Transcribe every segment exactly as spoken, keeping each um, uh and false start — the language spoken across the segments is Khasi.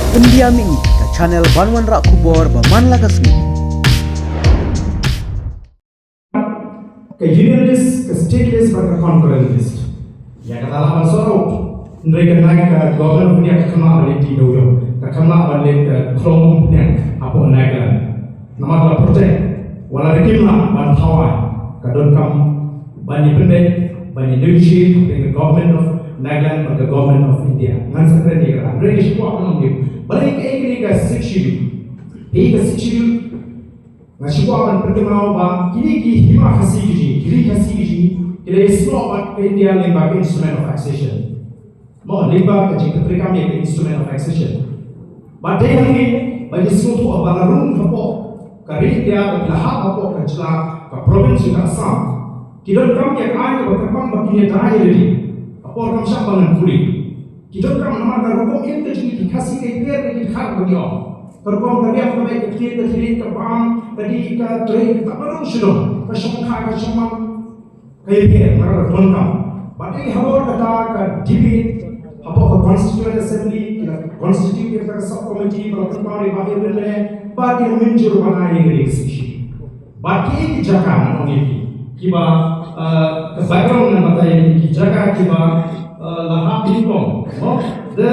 Pyndiam ïa ngi ka channel ban wanrah khubor ba man la ka sngi. Ka union list, ka state list bad ka concurrent list. Ïa kata la ban sort out. Hynrei kane ka Government of India ka khlem lah ban leit dewïong, ka khlem lah ban leit, eh, khlong umphniang hapoh Nagaland. Namar ka la protect, wat la kim lah ban thaw ai, ka donkam ban ïa pynbeit, ban ïa negotiate between the Government of Nagaland bad the Government of India. Ngan sa kren ïa kata. Hynrei ngi shu kwah ban ong ïa u, balei kaei kane ka Sixth Schedule? Kaei ka Sixth Schedule? Nga shu kwah ban pynkynmaw ba kine ki hima Khasi ki jong ngi, ki ri Khasi ki jong ngi, ki la ïasnoh bad ka India lyngba ka Instrument of Accession. Mo, lyngba ka jingpyntreikam ïa ka Instrument of Accession. Bad dei hangne ba ngi sngewthuh ba la rung hapoh ka ri India, ba ki la hap hapoh ka jylla, ka province jong ka Assam. Ki donkam ïa ka aiñ kaba kyrpang ba kin ïada ïa lade. Ka por kam shym ba ngan pule. Ki donkam namar ka rukom im ka jong ngi ki Khasi ka ïapher na ki dkhar ba ngi ong. Ka rukom ka riam ka beit ka ktien ka thylliej ka bam ka dih ka trei ka tap ba dang shu don. Ka shongkha ka shongman. Ka ïapher, namar ka donkam. Bad dei halor kata ka debate hapoh ka Constituent Assembly, ki la constitute ïa ka sub committee, ba la pynpaw da i Bah Edwin Leah, bad ki la mynjur ban ai ïa ka Sixth Schedule. Bad ki, ki jaka ngan ong ïa phi, kiba, uh, ka background ngan batai ïa phi, ki jaka kiba, uh, la hap nyngkong. No? The,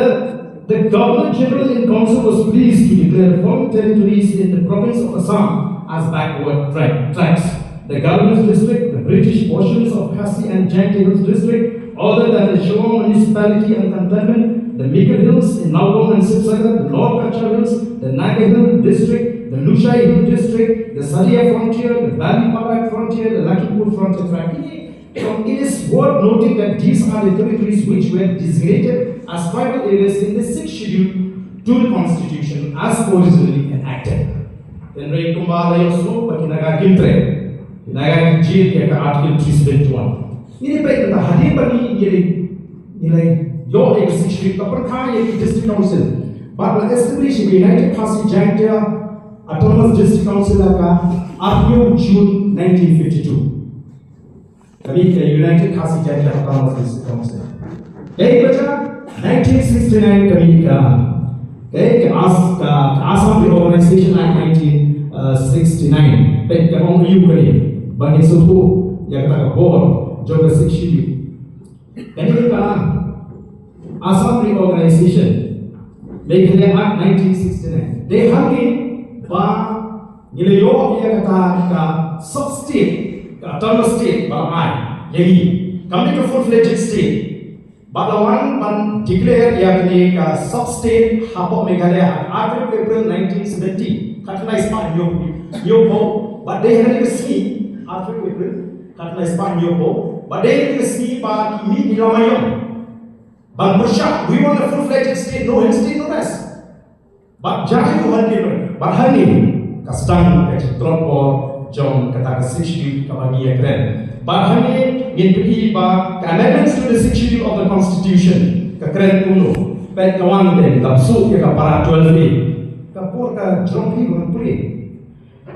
the Governor General in Council was pleased to declare the following territories in the province of Assam as backward track, tracts. The Governors District, the British portions of Khasi and Jaintia Hills District, other than the Shillong Municipality and Cantonment, the Mikir Hills in Nagaon and Sibsagar, the North Cachar Hills, the Naga Hill District, the Lushai Hill District, the Sadia Frontier, the Valley Barak Frontier, the Lakhipur Frontier Tract. It is worth noting that these are the territories which were designated as tribal areas in the Sixth Schedule to the Constitution as originally enacted. Hynrei kumba la ïohsngew ba ki Naga kim treh, ki Naga ki jied ïa ka Article three seventy-one. Ngi dei peit mynta hadien ba ngi, ngi la, ngi la ïoh ïa ka Sixth Schedule, ka pyrkhat ïa ki District Council. Bad la establish ïa ka United Khasi Jaintia Autonomous District Council ha ka arphew June nineteen fifty-two. Ka mih ka United Khasi Jaintia Autonomous District Council. Kaei kaba jia? Nineteen sixty-nine ka mih ka, kaei ka As-, ka, ka Assam Reorganization Act nineteen sixty-nine. Peit ka ong aïu kane. Ba ngin sngewthuh ïa kata ka bor jong ka Sixth Schedule. Kane ka Assam Reorganization, Meghalaya Act nineteen sixty-nine. Dei hangne ba ngi la ïoh ïa kata ka sub state, ka autonomous state ba la ai ïa ngi. Kam dei ka full fledged state. Ba la wan ban declare ïa kane ka sub state hapoh Meghalaya ha ka arphew April nineteen seventy. Khatkhyndai spah hynñiewphew, hynñiewphew. Ba dei ha kane ka sngi, arphew April, khatkhyndai spah hynñiewphew. Ba dei ha kane ka sngi ba ki mih ki lama ïong. Ban pyrshah, we want a full-fledged state, no hill state, no rest. Bad jia aïu hangne, bad hangne ka sdang ka jingtlot por jong kata ka Sixth Schedule kaba ngi ïakren. Bad hangne ngin pyni ba ka amendments to the Sixth Schedule of the Constitution ka kren kumno. Peit ka wan te, da buh ïa ka para twelve A. Ka por ka jrong hi ban pule.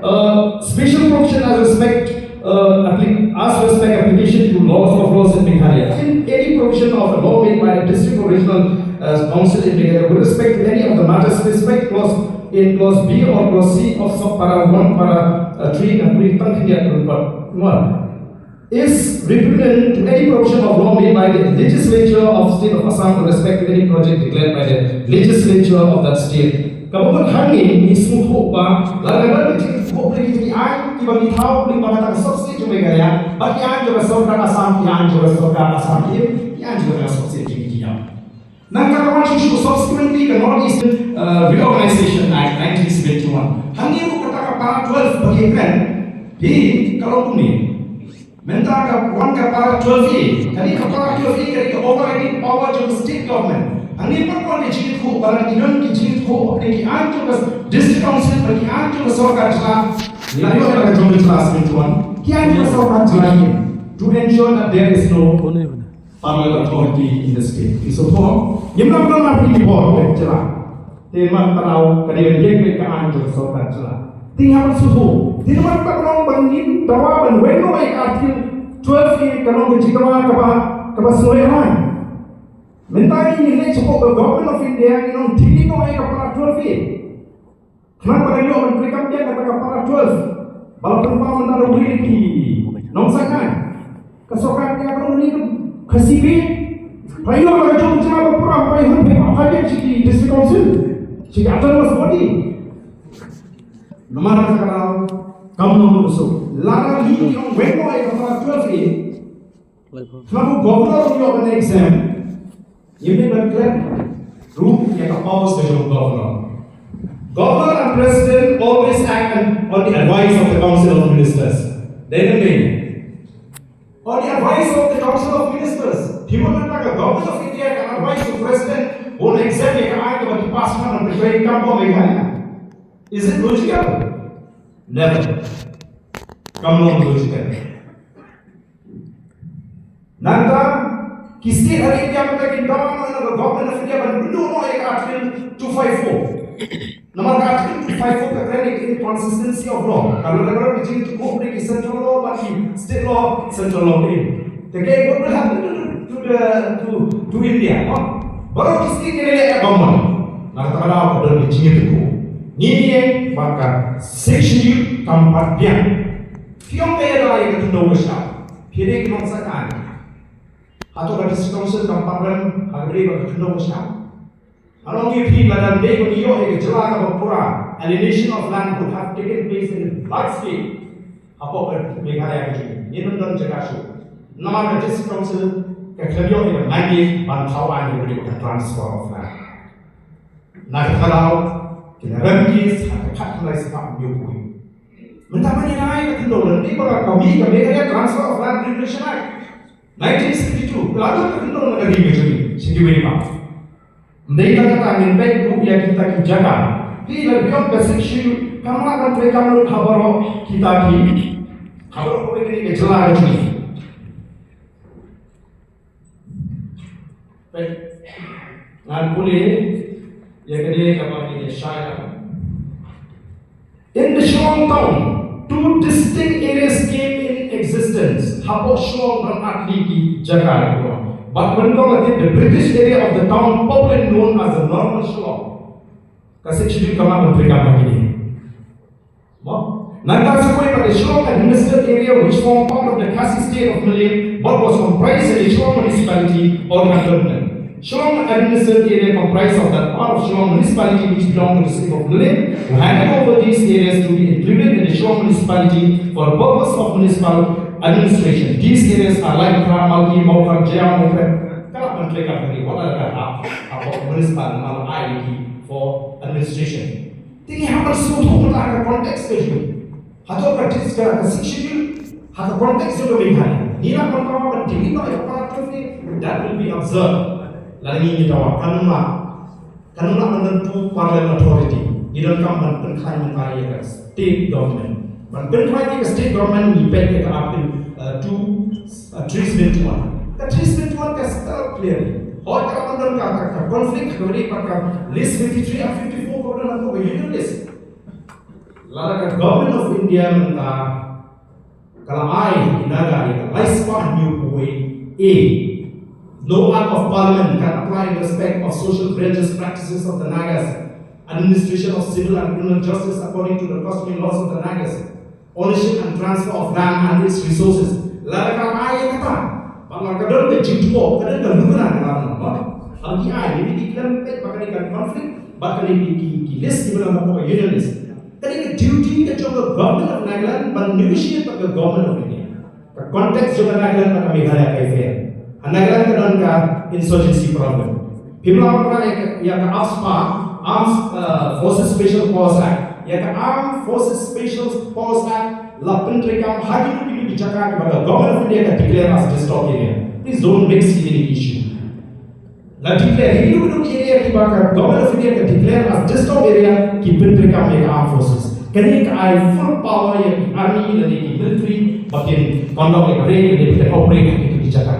Uh, special provision as respect, uh, appli-, as respect application to laws of laws in Meghalaya. In any provision of a law made by a district or regional, uh, council in Meghalaya with respect to any of the matters specified clause in clause B or clause C of sub para one, para, uh, three, and three, tang khyndiat, one, is repugnant to any provision of law made by the legislature of state of Assam with respect to any project declared by the legislature of that state. Kaba mut hangne ngi sngewthuh ba la dang don ki jingthoh pyrthei ki aiñ kiba ngi thaw lyngba kata ka sub state jong Meghalaya, ba ki aiñ jong ka sorkar Assam, ki aiñ jong ka sorkar Assam, ki aiñ jong ka sub state jong ngi ki ïap. Nangta ka wan shuh shuh subsequently ka North Eastern, uh, Reorganization Act nineteen seventy-one. Hangne ruh kata ka para twelve ba ki kren. Phi, ka long kumne. Mynta ka wan ka para twelve A, kane ka para twelve A kane ka overriding power jong ka state government. Hangne pat wan ka jingthoh, ba la ki don ki jingthoh, ba ki aiñ jong ka district council, ba ki aiñ jong ka sorkar jylla. Ngi la ïoh ïa ka jong ka jylla seventy-one. Ki aiñ jong ka sorkar jylla ki. To ensure that there is no parallel authority in the state. Ki sngewthuh, ngim nang nang na phi ki bor ka jylla. Te man tang ka dei ban ïeng beit ka aiñ jong ka sorkar jylla. Te ngi hap ban sngewthuh. Te namar kata ka long ba ngin dawa ban weng noh ïa ka Article twelve A, ka long ka jingdawa kaba, kaba sngewlehrain. Mynta ngi ngi leit shapoh ka Government of India, ngi ong thik noh ïa ka para twelve A. Khnang ba ka ïoh ban treikam biang kata ka para twelve. Ba la pynpaw mynta da uwei na ki nongsaiñ aiñ. Ka sorkar ka ïa ka rong ni ka C B. Ka ïoh ba ka jong jingma ba pura ba ïoh ban pynpaw ka biang sha ki district council, sha ki autonomous body. Namar kata ka daw kam long ba suk. Lada ngi ong weng noh ïa ka para twelve A. Khnang ba u governor u ïoh ban exempt, ngim dei ban klet ruh ïa ka powers ka jong u governor. Governor and president always act on, on the advice of the Council of Ministers. Dei ne em? On the advice of the Council of Ministers. Phi mut mynta ka Government of India ka advice to President, bun exempt ïa ka aiñ kaba ki pass man ban treikam ha Meghalaya? Is it logical? Never. Kam long logical. Nangta ki state ha India mynta ki dawa noh ïa ka Government of India ban pynduh noh ïa ka Article two five four. Namar ka Article two five four ka kren ïa ka inconsistency of law. Ka la ka la ka jingïathuhkhruh ki central law bad ki state law, central law ka im. Te ka what will happen to, to the, to, to India, no? Baroh ki state ki leh ïa ka bamon. Na kata ka daw ka don ka jingïathuhkhruh. Ngi ïeng ba ka Sixth Schedule kam pat biang. Phi ong ka ïada ïa ka khyndew ka shyiap. Phi dei ki nongsaiñ aiñ. Hato ka District Council kam pat rem ha kaba ïadei bad ka khyndew ka shyiap? Ngan ong ïa phi, lada ym dei ba ngi ïoh ïa ka jylla kaba pura, alienation of land would have taken place in a large scale hapoh ka Meghalaya ka jong ngi. Ngin ym don jaka shuh. Namar ka District Council ka khlem ïoh ïa ka mandate ban thaw aiñ ïa kaba ïadei bad ka transfer of land. Na kata ka daw ki la rem case ha ka khatkhyndai spah hynñiewphew. Mynta ma ngi la ai ka khyndew, lada ym dei ba ka kmie ka Meghalaya Transfer of Land Regulation Act nineteen sixty-two, ka la don ka khyndew na ka ri ka jong ngi sha kiwei pat. Ym dei tang kata, ngin peit ruh ïa kita ki jaka. Phi la biang ka Sixth Schedule, kam lah ban treikam lut ha baroh kita ki, ha baroh kawei kane ka jylla ka jong ngi. Peit, ngan pule ïa kane kaba ngi ïa shai. In the Shillong town, two distinct areas came in existence. Hapoh Shillong don ar tylli ki jaka. Bad mynta la tip, the British area of the town, popularly known as the Northern Shillong. Ka Sixth Schedule kam lah ban treikam ha kine. Mo? Nangta sa kawei pat, the Shillong Administered Area, which formed part of the Khasi state of Mylliem, but was comprised as the Shillong Municipality or Cantonment. Shillong Administered Area comprised of that part of Shillong Municipality which belonged to the state of Mylliem, who handed over these areas to be included in the Shillong Municipality for purpose of municipal administration. These areas are Laitphra, Malki, Mawphran, Jaiaw, Mawphet. Ka lah ban treikam ha ki, wat la ka ha, ha, for municipal, mal ai ki for administration. Te ngi hap ban sngewthuh mynta ha ka context ka jong ngi. Hato ka dis-, ka, ka Sixth Schedule, ha ka context jong ka Meghalaya, ngi lah ban dawa ban delete noh ïa ka para twelve A, that will be absurd. Lada ngi ngi dawa, kan ym lah, kan ym lah ban don two parallel authority. Ngi donkam ban pynkhlaiñ mynta ïa ka state government. Ban pynkhlaiñ ïa ka state government ngi peit ïa ka Article, uh, two, uh, three seventy-one. Ka three seventy-one ka spell clearly. Hooid ka lah ban don ka, ka, ka conflict, ka dei pat ka list fifty-three and fifty-four ka don ha ka Union List. Lada ka Government of India mynta ka la ai ïa ki Naga ïa ka lai spah hynñiewphew wei A. No Act of Parliament can apply in respect of social prejudice practices of the Nagas, administration of civil and criminal justice according to the customary laws of the Nagas, ownership and transfer of land and its resources. Lada ka la ai ïa kata, bad lada ka don ka jingthoh, ka don ka lukna ka la don, ha ki ai, maybe ki khlem peit ba kane ka conflict, ba kane ki, ki, ki list kiba don hapoh ka Union List. Kane ka duty ka jong ka Government of Nagaland ban negotiate bad ka Government of India. Ka context jong ka Nagaland bad ka Meghalaya ka fair. Ha Nagaland ka don ka insurgency problem. Phim lah ban rah ïa ka, ïa ka AFSPA, Arms, uh, Forces Special Powers Act. Ïa ka Armed Forces Special Powers Act la pyntreikam ha kino kino ki jaka kiba ka Government of India ka declare as disturbed area. Please don't mix the issue. La declare hi kino kino ki area kiba ka Government of India ka declare as disturbed area, ki pyntreikam ïa ka armed forces. Kane ka ai full power ïa ki army lane ki military ba kin conduct ïa ka raid lane ba kin operate ha kito ki jaka.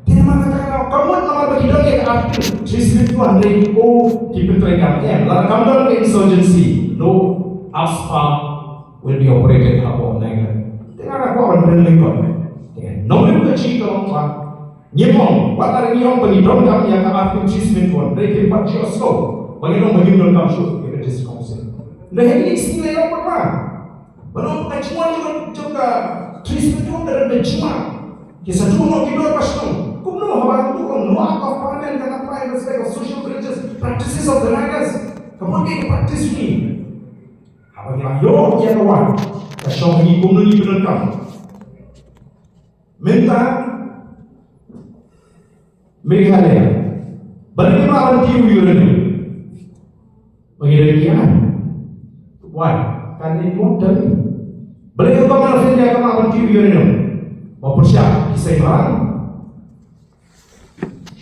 Te namar kata ka daw, ka mut namar ba ki don ïa ka Article three seventy-one, hynrei ki, oh, ki pyntreikam, em, lada kam don ka insurgency, no AFSPA will be operated hapoh Nagaland. Te nga kwah ban kren lyngkot. Te nongrim ka jingkyrpad Ngim ong, wat la ngi ong ba ngi donkam ïa ka Article three seven one, hynrei kim pat shu ong ba ngin ong ba ngim donkam shuh ïa ka District Council. Hynrei ha kine ki sngi la ïa ong pat ma. Ban ong ka jingwan jong ka three seven one ka dei ka jingwan. Ki sa tu no ki dor ba shnong. Kumno haba ka tu ong no Act of Parliament kan apply in respect of social privileges, practices of the riders. Ka mon ka practice ni. Haba ngi la ïoh ïa ka wan. Ka shong ngi kumno ngi donkam. Mynta Meghalaya. Balei ki ma ban tiu uranium? Bagi dari kian. Why? Kan in wong tadi. Balei ka ma fin dia ka ma ban tiu uranium? Ba pyrshah ki sai barang.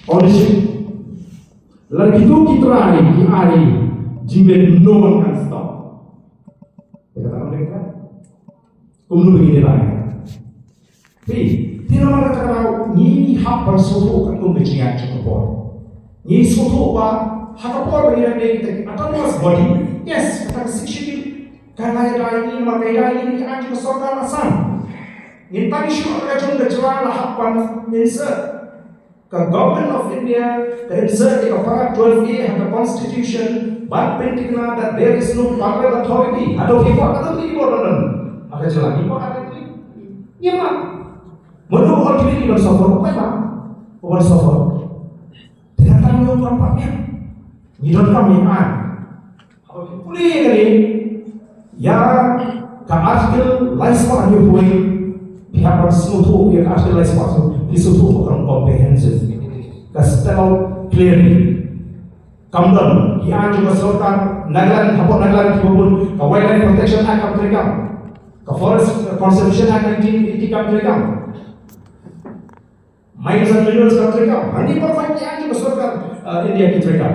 Ownership. Lada kitu ki trai ki ai jingbit, no one can stop. Ïa kata ka mereka. Kumno bagi dia lain. Phi, phi namar kata ka daw ngi hap ban sngewthuh katkum ka jingïaid jong ka por. Ngi sngewthuh ba ha ka por ba ngi dang dei kita ki autonomous body. Yes, kata ka Sixth Schedule ka la ïada ïa ngi namar ka ïada ïa ngi ki aiñ jong ka sorkar Assam. Ngin tang shuh ka jong ka jylla la hap ban insert. Ka Government of India ka insert ïa ka para twelve A ha ka Constitution ban pynthikna that there is no parallel authority. Hato ki kwah, hato ki kwah don don ha ka jylla, ki kwah, hato ki, ngim lah. Mano ultimately ban suffer? Uwei ba uban suffer. Te nangta ngi ong ban pap ïa, ngi donkam ïa ka aiñ. Haba phi pule kane ïa ka Article lai spah hynñiew phew wei, phi hap ban sngewthuh ïa ka Article lai spah hynñiew phew wei, phi sngewthuh ba ka long comprehensive. Ka spell out clearly. Kam don ki aiñ jong ka sorkar Nagaland, hapoh Nagaland kiba bun, ka Wildlife Protection Act kam treikam, ka Forest Conservation Act nineteen eighty kam treikam. Mines and Minerals kam treikam. Hangne baroh ki aiñ jong ka sorkar, uh, India ki treikam.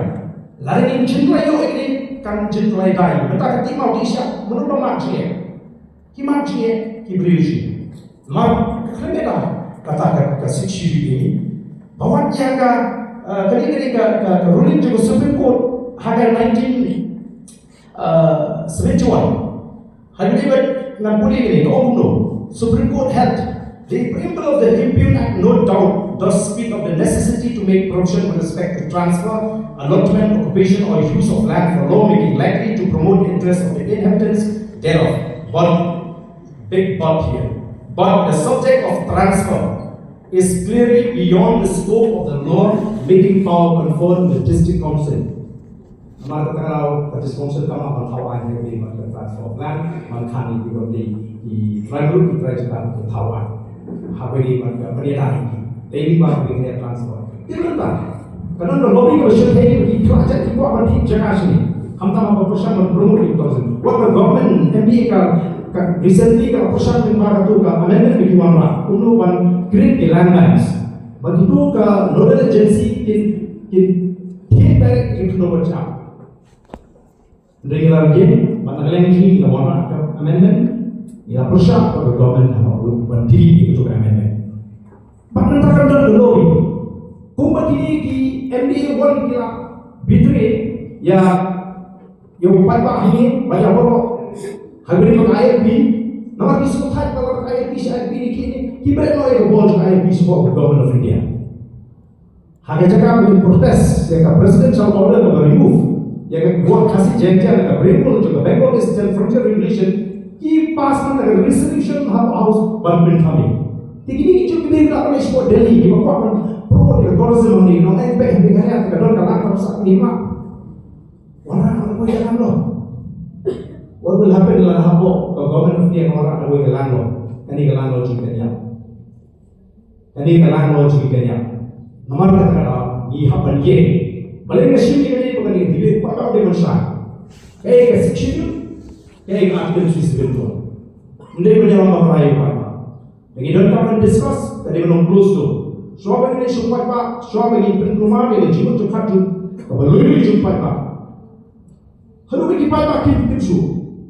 Lada ngim jin ïoh ïa kine, kan jin ïadei. Mynta ka tip map ki sha, mano ba map jingeh? Ki map jingeh ki briew shi. Namar ka khlem ïada kata ka, ka Sixth Schedule. Ba wat ïa ka, uh, kane, kane ka, ka, ka ruling jong ka Supreme Court ha ka nineteen, uh, seventy-one. Hynrei ngan pule kane, ka ong kumno. Supreme Court held, the preamble of the Impugned Act no doubt does speak of the necessity to make provision with respect to transfer, allotment, occupation or use of land for lawmaking likely to promote interests of the inhabitants thereof. But, big but here. But the subject of transfer is clearly beyond the scope of the law making power conferred on the District Council. Namar kata ka daw ka District Council kam lah ban thaw aiñ ha kane, ban transfer of land, ban khan ïa ki, ki tribal, ki tribal ki thaw aiñ ha kane, ban ka, ban ïada ïa ki. Te ïa ba ka transfer. Te mynta ka don ka lobby kaba shyrkhei, ki khlad jait ki kwah ban thied jaka shane. Khamtam ba pyrshang ban promote ïa ka tourism. Wat ka government M D A ka, ka recently ka pyrshang ban ba katu ka amendment ba ki wanrah kumno ban create ki land banks. Ba kitu ka nodal agency kin, kin thied direct ïa ki khyndew ba jam. Hynrei ngi la rung ban na ka liang jong ngi, ngi la wanrah ka amendment, ngi la pyrshah ba ka government haba u ban delete ïa katu ka amendment. Bad nangta ka don ka lobby. Kumba kine ki M D A one ki la betray ïa, ïa u paidbah hangne bad ïa baroh ha kane ka I L P. Namar ki sngewthuh ba ka I L P sha I L P ne ki, ki bret noh ïa ka bor jong ka I L P shapoh ka Government of India. Ha ka jaka ba kin protest ïa ka presidential order kaba remove ïa ka Khasi Jaintia na ka Brimhall jong ka Bengal Eastern Frontier Regulation, ki pass na ka resolution ha House ban pynthame. Te kine ki jong ki briew kiba la leit shapoh Delhi kiba kwah ban promote ïa ka tourism hangne, nong ai pek ha Meghalaya, te ka don ka land kaba sah hangne ma. Wanrah kawei ka landlord. What will happen lada hapoh ka Government of India ka wanrah kawei ka landlord? Kane ka landlord jong ka ïap. Kane ka landlord jong ka ïap. Namar kata ka daw ngi hap ban ïeng. Balei nga shim ïa kane, ba kane dei, ba ka dei ban shai. Kaei ka Sixth Schedule, kaei ka Article three seven one. Ym dei ban ïalam bakla ïa u paidbah. Ngi donkam ban discuss, ka dei ban long closed door. Shuwa ba ngi leit sha u paidbah, shuwa ba ngi pynkulmar ïa ka jingmut jingpyrkhat jong u, kaba lui lui jong u paidbah. Haduh ba ki paidbah kim tip shuh.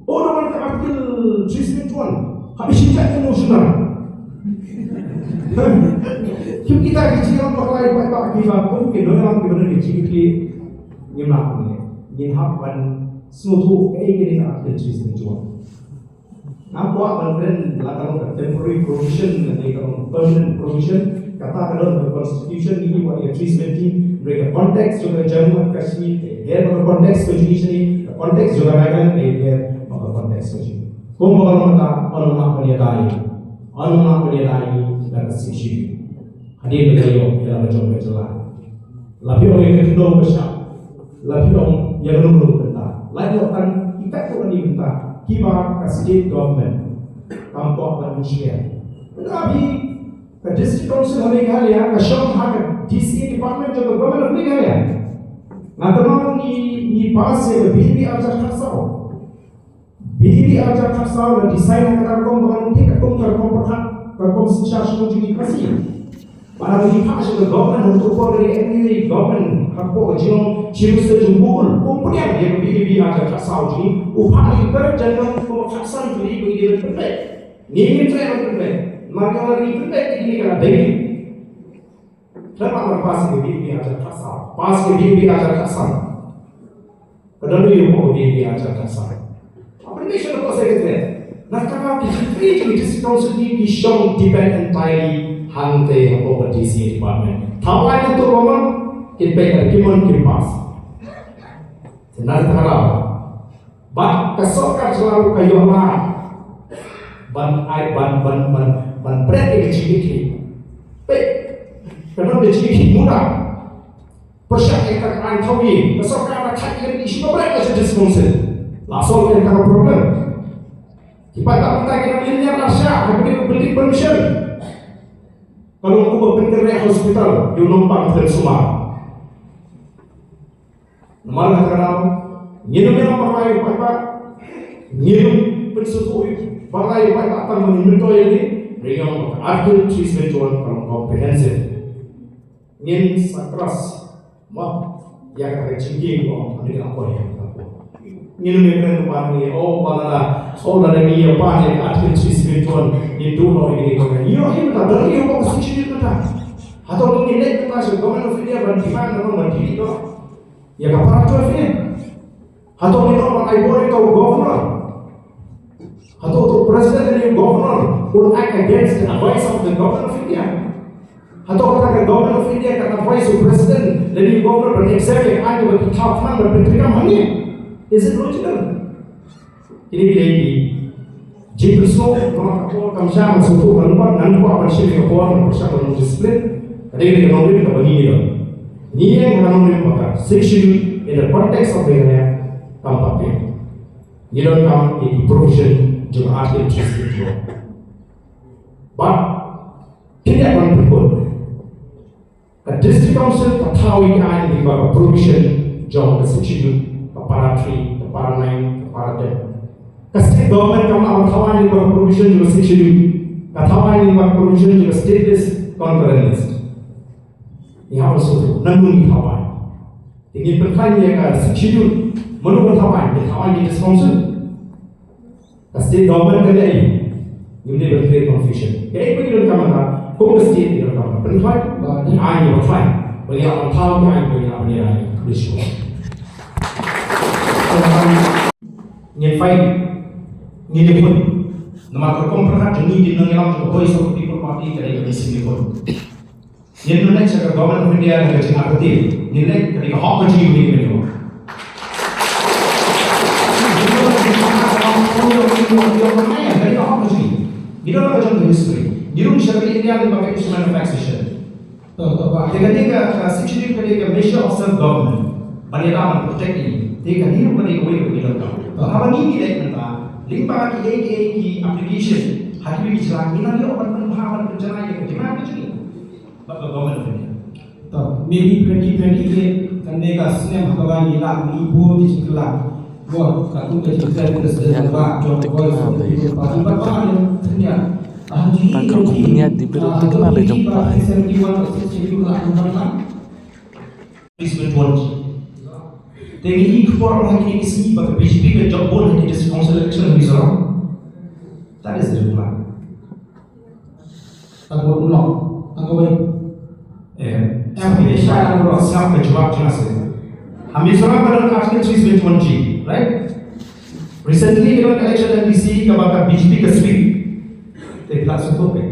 Oh, namar ka Article three seven one. Haba shisha emotional. Kim kita ki jingïalam bakla ïa u paidbah kiba kum ki nongïalam kiba don ki jingkitkhlieh. Ngim lah kumne. Ngin hap ban sngewthuh kaei kane ka Article three seven one. Ngam kwah ban kren la ka long ka temporary provision lane ka long permanent provision. Kata ka don ka constitution ngi ïoh ïa ka three seventy, hynrei ka context jong ka Jammu and Kashmir ka ïaid bad ka context ka jong ngi shane, ka context jong ka Nagaland ka ïaid bad ka context ka jong ngi. Kumba ka long mynta, yn ym lah ban ïada ïa ngi. Yn ym lah ban ïada ïa ngi da ka Sixth Schedule. Hadien ba ngi ïoh ïa la ka jong ka jylla. La phi ong ïa ka khyndew ba shah, la phi ong ïa kano kano ka bynta. La ïoh tang ïa katto katne bynta kiba ka state government kam kwah ban share. Mynta phi, ka district council ha Meghalaya ka shong ha ka D C A department jong ka government of Meghalaya. Nga tymmen ngi, ngi pass ïa ka B B arhajar khatsaw. B B arhajar khatsaw la design ha ka rukom ba kan pynthik katkum ka rukom pyrkhat, ka rukom synshar shnong jong ngi Khasi. Bad haba ngi phah sha ka government, ha kato ka por ka dei M U A government, hapoh ka jinglong chief minister jong u, u pdiang ïa ka B B arhajar khatsaw jong ngi, u phah ïa ka Director General kum khatsan tylli ba ngi dei ban pynbeit. Ngi ngim treh ban pynbeit. Namar ngi ong lada ngi pynbeit ïa kine ka la dei. Tang ba pass ka B B arhajar khatsaw. Pass ka B B arhajar khatsaw. Ka don ïa ka B B arhajar khatsaw. Apa ni sha ko secretary. Na ka ba ki secretary ki district council ki, ki shong depend entirely hangtei hapoh ka D C A department. Thaw ai tu ba mon, kin peit ka document kin pass. Te na ka daw. Bad ka sorkar jylla ruh ka ïoh lad ban ai, ban, ban, ban, ban bret ïa ka jingkitkhlieh. Peit, ka don ka jingkitkhlieh muna. Pyrshah ïa ka aiñ thaw ïing, ka sorkar ka thait ïa ka issue ba bret ka sha district council. La solve ïa ka problem. Ki paidbah mynta ki dang lynñiar lashai ha ka building permission. Ka long kumba pynkynriah hospital ïa u nongpang khlem sumar. Namar kata ka daw, ngin ym ïalam bakla ïa u paidbah, ngin ym pynsngewthuh bakla ïa u paidbah tang ba ngin myntoi ïa ki, hynrei ïa ka Article three seventy-one ka long comprehensive. Ngin sa cross, mo, ïa ka jingkieng mo, ngin ym poi ïa ka. Ngin ym ïakren ba ngi, oh, ba lada, oh, lada ngi ïa ban ïa ka Article three seventy-one, ngin duh noh ïa kine ko. Ïoh, ïoh, mynta, da ïoh ko ka Sixth Schedule mynta. Hato ngin leit mynta sha Government of India ban demand, ban demand, ban demand. Ïa ka para twelve ne? Hato ngi ong ba ai bor ïa u governor? Hato u president lane u governor un act against the advice of the government of India? Hato kata ka government of India ka advice u president lane u governor ban exempt ïa ka aiñ ba ki thaw khnang ban pyntreikam hangne? Is it logical? Kine ki dei ki jingpynsngew, namar ka por kam shah, ngan sngewthuh ka lyngkot, ngan kwah ban shim ïa ka por, ngan pyrshang ban long discipline. Ka dei ka nongrim kaba ngi ïoh. Ngi ïeng ha ka nongrim ba ka Sixth Schedule in the context of Meghalaya kam pat biang. Ngi donkam ïa ki provision jong ka Article three seventy-one. Bad phin ïa ban pynkut. Ka District Council ka thaw ïa ki aiñ lyngba ka provision jong ka Sixth Schedule, ka para three, ka para nine, ka para ten. Ka State Government kam lah ban thaw aiñ lyngba ka provision jong ka Sixth Schedule. Ka thaw aiñ lyngba ka provision jong ka State List, Concurrent List. Ngi hap ban sngewthuh nangno ngi thaw aiñ. Te ngin pynkhlaiñ ïa ka Sixth Schedule, mano ban thaw aiñ, ngi thaw aiñ ïa ka District Council. Ka state government ka leh, ngim dei ban create confusion. Kaei ba ngi donkam mynta, kum ka state ngi donkam ban pynkhlaiñ, ba ngi aiñ ba khlaiñ, ba ngi lah ban thaw, ngi aiñ ba ngi lah ban ïa, ngi khublei shibun. Ngin fight, ngin ïakhun. Namar ka rukom pyrkhat jong ngi ki nongïalam jong ka Voice of the People Party ka dei ka mynsiem ïakhun. Ngin leit sha ka Government of India da ka jingartatien. Ngin leit, ka dei ka hok ka jong ngi, ngin leit. Ka dei ka hok ka jong ngi. Ngi don la ka jong ka history. Ngi rung sha ka India lyngba ka instrument of taxation. To, to, ba. Te ka dei ka, ka Sixth Schedule ka dei ka measure of self government. Ban ïada ban protect ïa ngi. Te ka dei ruh ka dei kawei kaba ngi donkam. To, haba ngi ngi leit mynta lyngba kiei kiei ki application ha kiwei ki jylla, ngi nang ïoh ban pynbha ban pynjanai ïa ka demand ka jong ngi. Bad ka Government of India. To, maybe twenty twenty-eight kan dei ka snem ha kaba ngi lah ban buh ki jingkylla. Bad katkum ka jingkren President ba jong ka Voice of the People Party, bad ba ngi tynñiat. Ah, jong ngi, jong ngi, ah, jong ngi ba seventy-one percent jong ngi lah ban, ban, ban. Please wait one. Te ngi ïohi khubor ha kine ki sngi ba ka B J P ka jop bun ha ki district council election ha Mizoram. That is the reply. Tang ba u long, tang kawei. Eh, eh, eh, sha, sngap ka jubab jong nga seh. Ha Mizoram ka don Article three seventy-one G, right? Recently ka don election M D C kaba ka B J P ka sweep. Te phi la sngewthuh phi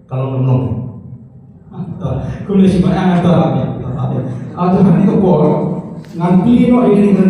ka long ne ym long? Ah, Kumne shi ba, ah, to, ah, to, ah, to, ha kane ka por ngan plie noh ïa kane ka